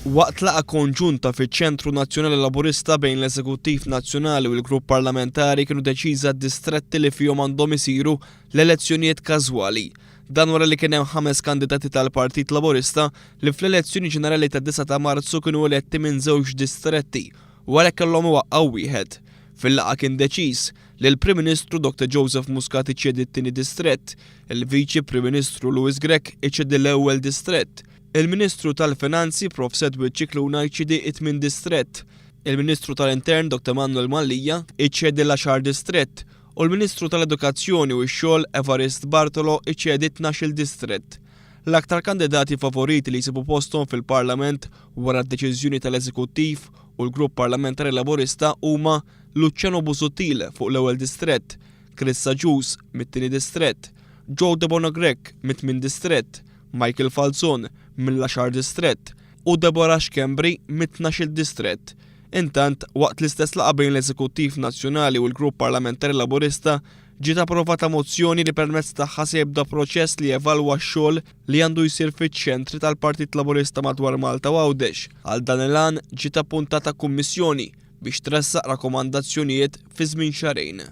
Waqt laqgħa konġunta fiċ-Ċentru Nazzjonali Laburista bejn l-Eżekuttiv Nazzjonali u l-Grupp Parlamentari kienu deċiża d-distretti li fihom għandhom isiru l-elezzjonijiet każwali. Dan wara li kien hemm ħames kandidati tal-Partit Laburista li fl-elezzjoni ġenerali tad-9 ta' Marzu kienu eletti minn żewġ distretti u għalhekk kellhom iwaqqgħu wieħed. Fil-laqgħa kien deċiż li l-Prim Ministru Dr Joseph Muscat iċedi t-tieni distrett, il-Viċi Prim Ministru Louis Grech iċedi l-ewwel distrett, il-Ministru tal-Finanzi Prof Edward Scicluna jċedi t-tmien distrett, il-Ministru tal-Intern Dr Manuel Mallia iċedi l-għaxar distrett u l-Ministru tal-Edukazzjoni u x-Xogħol Evarist Bartolo iċedi t-tnax-il distrett. L-aktar kandidati favoriti li jsibu posthom fil-Parlament wara d-deċiżjoni tal-Eżekuttiv u l-Grupp Parlamentari Laburista huma Luciano Busuttil fuq l-ewwel distrett, Chris Agius mit-tieni distrett, Joe Debono Grech mit-tmien distrett, Michael Falzon mill-għaxar distrett u Deborah Schembri mit-tnax-il distrett. Intant, waqt l-istess laqgħa bejn l-Eżekuttiv Nazzjonali u l-Grupp Parlamentari Laburista, ġiet approvata mozzjoni li permezz tagħha se jibda proċess li jevalwa x-xogħol li għandu jsir fiċ-ċentri tal-Partit Laburista madwar Malta u Għawdex. Għal dan il-għan ġiet appuntata kummissjoni biex tressaq rakkomandazzjonijiet fi żmien xahrejn.